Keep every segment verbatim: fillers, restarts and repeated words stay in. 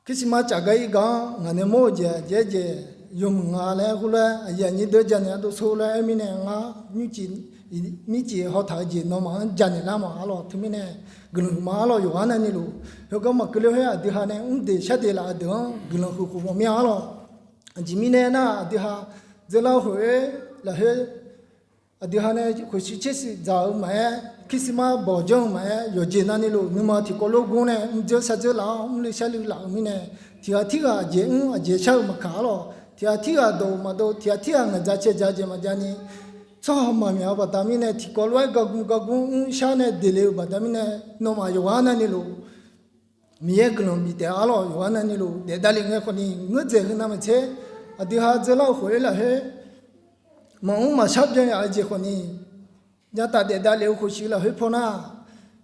Christmas caf gar ir gar-anr ngaq nae mawr-eu jeq aqjeq-aer jeq yawmuiq nga laer khoerlof-aer aqyuif aqnyir deuq janaeq-a dov sor laer aer mirnae ngar nymrcif mircif hawtaq-eu jeq nawmaf-anr janaeq lar ma arlawq. Teumirnae guiqlanq huiqma arlawq. Yawqghaq navni luf heugar maqkeuv ler khoer aqdui ha nae mr deq shar deq laf-eu deuq-anr guiqlanq huiq khof mawf mir-a arlawq. Aqjeq mirnae aernar, aqdui ha dzeurlar khof-aer lafkhoer aqdui ha nae khoeqshuir tsershuif dzaq-eu maqaer, Christmas bawq janr-eu maqaer, yawqjeq navni luf nuima tiqkawv lof gor nae mrdzeur shardzeur laf-awr mrluiv sharluiv laf-euq mirnae, tiqghaq tirghaq aqjeq mr aqjeq shar-eu maqkaq arlawq. Tiqghaq tirghaq dawq-euq maqdov, tiqghaq tirghaq ngaeqdzaq caeqdzaq jeq maqjav ni, tsawrhaq maqmyaq-eu baqda mirnae tiqkawv lof-aer gargm gargm mr shar nae deqle-eu baqda mirnae, nawmaf yawqghaq navni luf Miqyaer guiqlanq bif taef arlawq. Yawqghaq navni luf daef davlef ngae khawfni ngeur dzaeq heu navmaqtser, aqdui ha dzeurlar-eu khof-aer lafkhoer maqmr maqshar byan yaf-eu jeq khawfni, yataf daef davlef-eu khof shuif lafkhoer paw nar,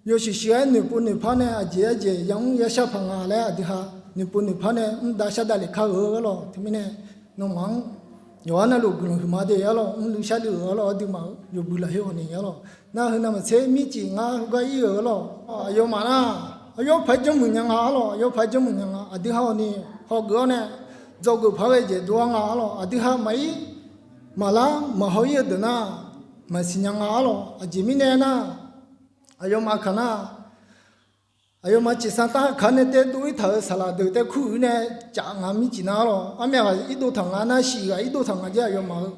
yawshuif shuif-aer noeqpov noeqpar nae aqjeq aqjeq yamr yashar paq nga laer aqdui ha noeqpov noeqpar nae mr dav shar davlef kar-eu arlawq. Teumirnae nawmaf-anr yawqghaq navluf guiqlanq huiqma de arlawq. Mrluiv sharluiv-euq arlawq, aqduimaf-eu yawbui lafkhoer khawfni arlawq. Nar heu navmaqtser mircif ngar heugar ir-euq arlawq. Aqyawfmaf nar, aqyawf paq-aer janrmuiq nya nga arlawq. Aqyawf paq-aer janrmuiq nya nga. Aqdui ha khawfni hawgeuf-awr nae dzawgeuf paq-aer ghae jeq dov-ar nga arlawq. Aqdui ha maqir maqlar maqhaw ir-eu deuq nar, maqsiq nya nga arlawq. Aqjeq mirnae aernar, aqyawfmaf kaq nar, aqyawfmaf ciqsar tar kaq nae taer dov-ir taq-euq saqlaq deuq taer kur-ir nae caf nga mircif nar arlawq. Armyav ghaq irdov taq nga nar, shif ghaq irdov taq nga jaer aqyawfmaf-eu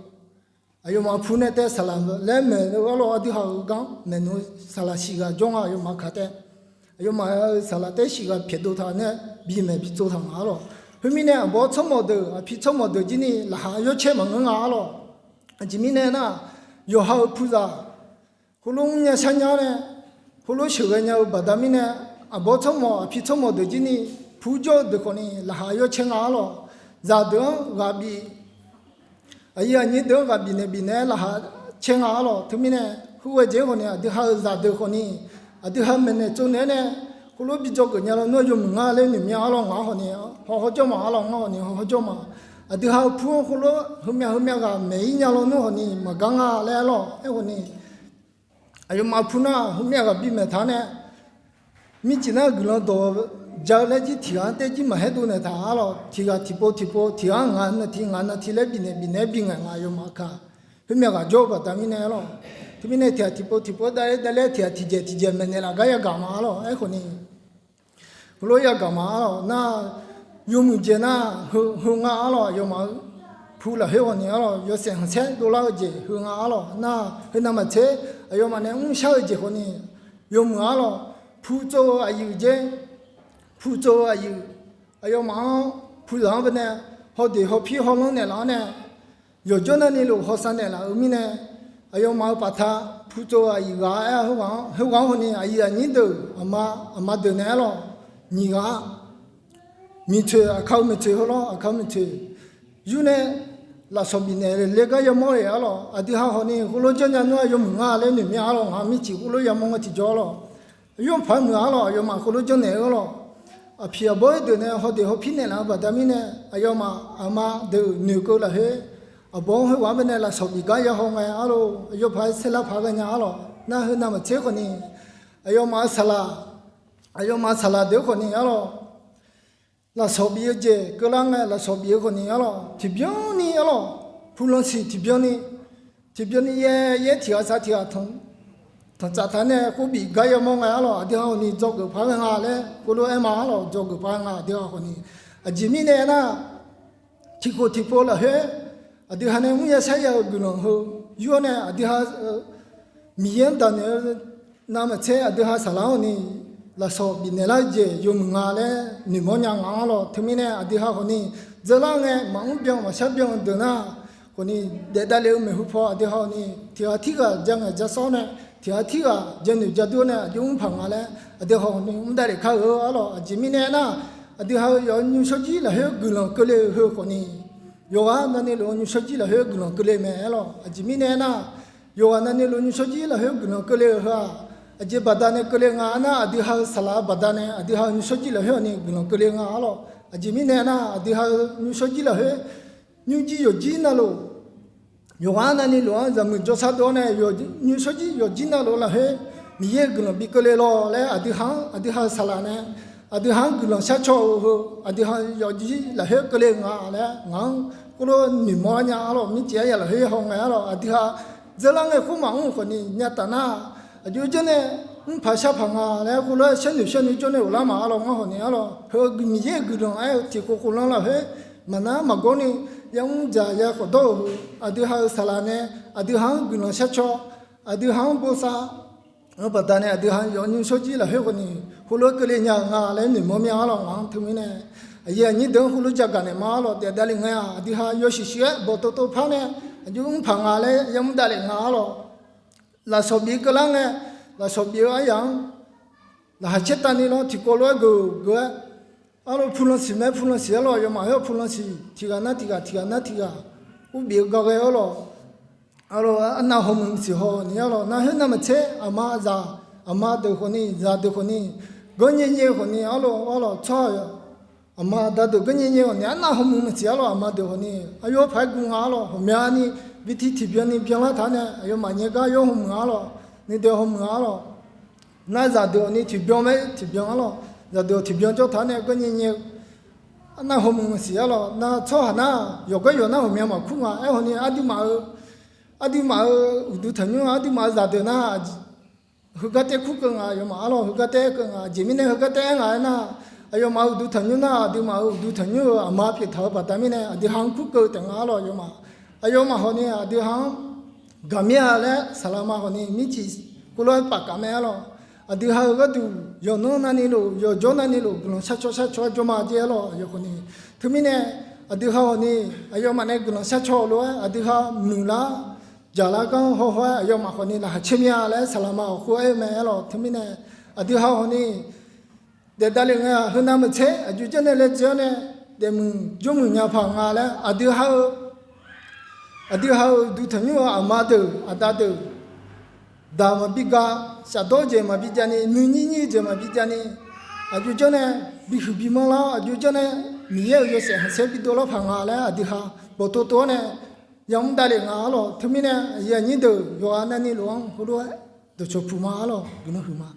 aqyawfmaf pu nae taer saqlaq laer maeq-eu arlawq. Aqdui ha-euq gar maeqnan saqlaq shif ghaq jawr nga aqyawfmaf kaq taer. Aqyawfmaf-euq saqlaq taer shif ghaq pyaeqdov taq nae bimaeq bitsov taq nga arlawq. Khoermirnae aqbawr tsawrmawq deuq aqpi tsawrmawq deuq jir ni laqkhaq yawr caer maqngeur nga arlawq. Aqjeq mirnae nar, yawqha-euq puzaq heulof mrnya sharnya nae heulof sheuqghae nya-eu baqda mirnae, aqbawr tsawrmawq aqpi tsawrmawq deuq jir ni pu jawr-eu deuq khawfni laqkhaq yawr caer nga arlawq. Zaqdeuq-anr ghaq bif aqyuif aqnyir deuq-anr ghaq bifnaeq bifnaeq-aer laqkhaq caer nga arlawq. Teumirnae khoerghae jeq-aer khawfni aqdui ha-euq zaqdeuq khawfni aqdui ha maeqnaeq tsovnaeq-aer nae heulof bi dzawgeuf nya lawnmr-eu yawmuiq nga laer noeq mya arlawq. Ngaq-anr khawfni hawhaw jawr ma arlawq. Ngar khawfni hawhaw jawr ma. Aqdui ha-euq pur-anr heulof heumyav heumyav ghaq maeq-ir nya lawnmr khawfni maqgar nga laer arlawq. Aerkhawfni aqyawfmaf pu nar heumyav ghaq bimaeq taq nae mircif nar guiqlanq dawq ja-eu laer jir tiq ghaq-anr taer jir maqhaer dovnaeq taq arlawq. Tiq ghaq tiqpov tiqpov tiq ghaq ngaq navtiq ngaq navtiq laer bifnaeq bifnaeq-aer bi ngaeq nga aqyawfmaf kaq. Khoermyav ghaq jawr-eu baqda mirnae arlawq. Teumirnae tiq ghaq tiqpov tiqpov davler davler tiq ghaq tiqjeq tiqjeq maeqnaeq laf gar yagaq ma arlawq. Aerkhawfni heulof yagaq ma arlawq. Nar yawmuiq jeq nar heu heu nga arlawq. Aqyawfmaf-eu pu lafkhoer khawfni arlawq, yawshaef khanqsaer dovlar-eu jeq heu nga arlawq. Nar heu navmaqtser aqyawfmaf nae mrshar-eu jeq khawfni yawmuiq arlawq. Pu tsov-eu aqyuif jeq, pu tsov-eu aqyuif, aqyawfmaf-anr pu zaq-anr baqdanae hawdeq hawpir hawlanr naeqlaf-awr nae yawqjawr navni luf hawsav naeqlaf-euq mirnae, aqyawfmaf-euq paqtaq pu tsov-eu aqyuif ghaq-aer heughaq-anr heughaq-anr hawni aqyuif aqnyir deuq aqma aqma deuq naeq-aer lawq. Nyiq ghaq-a miqtoeq aqkar-eu miqtoeq heulof aqkar-eu miqtoeq yur nae lafsawq bifnaeq le gar yamawr-eu arlawq. Aqdui ha hawni heulof janrnya nmr-aq yawmuiq nga laer noeq mya arlawq. Ngaq mircif heulof yamawr nga tiqjawr arlawq. Yawr paq-aer muiq arlawq. Aqyawfmaf heulof janrnaeq-eu arlawq. Aqpiq aqbawr-ir deuq nae hawdeq hawpir naeqlaf-eu baqda mirnae aqyawfmaf aqma deuq noeqkeuv lafkhoer aqbawr-anr heughaq-anr baqdanae lafsawq bif gar yahaw ngae arlawq. Aqyawf paq-aer saerlar paq ghaenya arlawq. Nar heu navmaqtser khawfni aqyawfmaf-eu saqlaq, aqyawfmaf saqlaq deuq-anr khawfni arlawq. Lafsawq bif-eu jeq keuvlar ngae lafsawq bif-eu khawfni arlawq. Tiqbyan ni arlawq, pu lansiq tiqbyan ni, tiqbyan ni yaer yaer tiq ghaq sar tiq ghaq tanqtsaf taq nae khoer bif gar yamawr ngae arlawq. Aqdui ha hawni dzawgeuf paq-aer ghae nga laer khoerlof-aer ma arlawq. Dzawgeuf paq-aer nga aqdui ha khawfni. Aqjeq mirnae aernar, tiqkhof tiqpov lafkhoer aqdui ha nae mr ya shar ya-eu guiqlanq heu yur-awr nae aqdui ha-eu Miqyaer-anr daqnoeq-eu navmaqtser aqdui ha saqlaq-anr hawni lafsawq bifnaeq lar-eu jeq yawmuiq nga laer noeqmawr nya nga arlawq. Teumirnae aqdui ha khawfni dzeurlar ngae maqmr byan maqshar byan-eu deuq nar khawfni daef davlef-eu maeqhu paw aqdui ha hawni tiq ghaq tirghaq ja ngaeq ja sawr nae tiq ghaq tirghaq ja noeq ja dur nae aqjox mr paq nga laer aqdui ha khawfni mr davlef kar-eu arlawq. Aqjeq mirnae aernar, aqdui ha-eu yawqha nymrshawr jir lafkhoer guiqlanq keuvle-eu heu khawfni yawqghaq navni luf-eu nymrshawr jir lafkhoer guiqlanq keuvle mae arlawq. Aqjeq mirnae aernar, yawqghaq navni luf nymrshawr jir lafkhoer guiqlanq keuvle-eu heu-aq, aqjeq baqdanae keuvle nga aernar, aqdui ha-eu saqlaq-eu baqdanae aqdui ha-eu nymrshawr jir lafkhoer hawni guiqlanq keuvle nga arlawq. Aqjeq mirnae aernar, aqdui ha-eu nymrshawr jir lafkhoer nymrjir yawqjir navluf, yawqghaq navni luf-anr zaqmuiq jawrshar dov-awr nae nymrshawr jir yawqjir navluf lafkhoer Miqyaer-euq guiqlanq bi keuvle lawq laer aqdui ha-anr aqdui ha-eu saqlaq nae aqdui ha-anr guiqlanq sharcaw-eu heu, aqdui ha yawfjir lafkhoer keuvle nga laer ngaq-anr khoerlof noeqmawr nya arlawq. Mircif aryaq lafkhoer haw ngae arlawq, aqdui ha dzeurlar ngae khoer maqmr-eu khawfni nyataf nar, aqjox janrnae mrpaq sharpaq nga laer khoerlof-aer sharnoeq sharnoeq jawrnae ghoflar ma arlawq. Ngar hawqni arlawq, heu Miqyaer-euq guiqlanq aer-eu tiqkhof khoflanr lafkhoer maqnar maqgawr ni yamr dzaq ya khawf dawr-euq heu, aqdui ha-euq saqlaq nae aqdui ha-anr guiqlanq sharcaw, aqdui ha-anr bosav-eu baqdanae aqdui ha yawf nymr shawrjir lafkhoer khawfni khoerlof-aer keuvle nya-eu nga laer noeqmawr mya arlawq. Ngaq-anr teumirnae aqyuif aqnyir deuq-anr khoerlof jagaq naeq ma arlawq. Daef davlef ngae-aq, aqdui ha yawshuif shuif-aer bawqtov tov par nae aqjox mrpaq nga laer yamr davlef nga arlawq. Lafsawq bif keuvlar ngae, lafsawq bif-eu aryaq-anr laqkhaq caer tavni lawr tiqkawv lof-aer geuf geuf-aer arlawq, pulanq siq mae, pulanq siq arlawq. Aqyawfmaf heu-aq pulanq siq, tiqghaq nar tiqghaq, tiqghaq nar tiqghaq, urbif-eu garghae arlawq. Arlawq, arnav hawmuiq maqsiq haw ni arlawq. Nar khoer navmaqtser aqma zaq, aqma deuq khawfni, zaqdeuq khawfni, gawrnyae nyae-eu khawfni arlawq, arlawq tsawrhaq aqma aqda deuq gawrnyae nyae khawfni arnav hawmuiq maqsiq arlawq. Aqma deuq khawfni aqyawf paq-aer guv nga arlawq. Hawqmya ni bi tiq tiqbyan ni byanlar taq nae aqyawfmaf nyae gar yawr hawmuiq arlawq. Nuideuq hawmuiq arlawq. Nar zaqdeuq khawfni tiqbyan mae, tiqbyan arlawq. Zaqdeuq tiqbyan jawr taq nae gawrnyae nyae-eu arnav hawmuiq maqsiq arlawq. Nar tsawrhaq nar yawqgar yawq nar hawqmya maqkur nga. Aerkhawfni aqduimaf-eu, aqduimaf-euq uqduq tanqnymr, aqduimaf-euq zaqdeuq nar heugar taer kur keuv nga aqyawfmaf arlawq. Heugar taer keuv nga. Aqjeq mirnae heugar taer aer nga aernar, aqyawfmaf-euq uqduq tanqnymr nar aqduimaf-euq uqduq tanqnymr-euq aqma pyeuf taq-euq baqda mirnae aqdui ha-anr kur keuv taef nga arlawq. Aqyawfmaf, aqyawfmaf khawfni aqdui ha-anr gaqmir-a laer saqlaqma khawfni mircif khoerlof-aer pafkaf mae arlawq. Aqdui ha-euq gharduq yawqnan navni luf, yawqjawr navni luf guiqlanq sharcaw sharcaw-aer jawr ma jeq arlawq. Aqyawf khawfni teumirnae aqdui ha khawfni aqyawfmaf nae guiqlanq sharcaw-eu lof-aer aqdui ha muiqlar jaqlar gar hawhaw-aer aqyawfmaf khawfni laqkhaq caer mir-a laer saqlaqma awq khoer aer-eu mae arlawq. Teumirnae aqdui ha khawfni daef davlef ngae-aq, heu navmaqtser aqjox janrnae laejae-awr nae daefmuiq jawrmuiq nya paq nga laer aqdui ha-eu, aqdui ha-euq uqduq tanqnymr-eu aqma deuq aqda deuq daq maqbi ga, shafdawr-eu jeq maqbi javni, nuinyir nyir-eu jeq maqbi javni, aqjox janrnae bihuiq bimanr lar-awr aqjox janrnae Miqyaer-euq yawshaef khanqsaer bidov lar paq nga laer aqdui ha bawqtov tov-awr nae yamr davlef nga arlawq. Teumirnae aqyuif aqnyir deuq yawqghaq navni luf-anr heulof-aer dawqcawq puq ma arlawq. Guiqlanq huiq ma.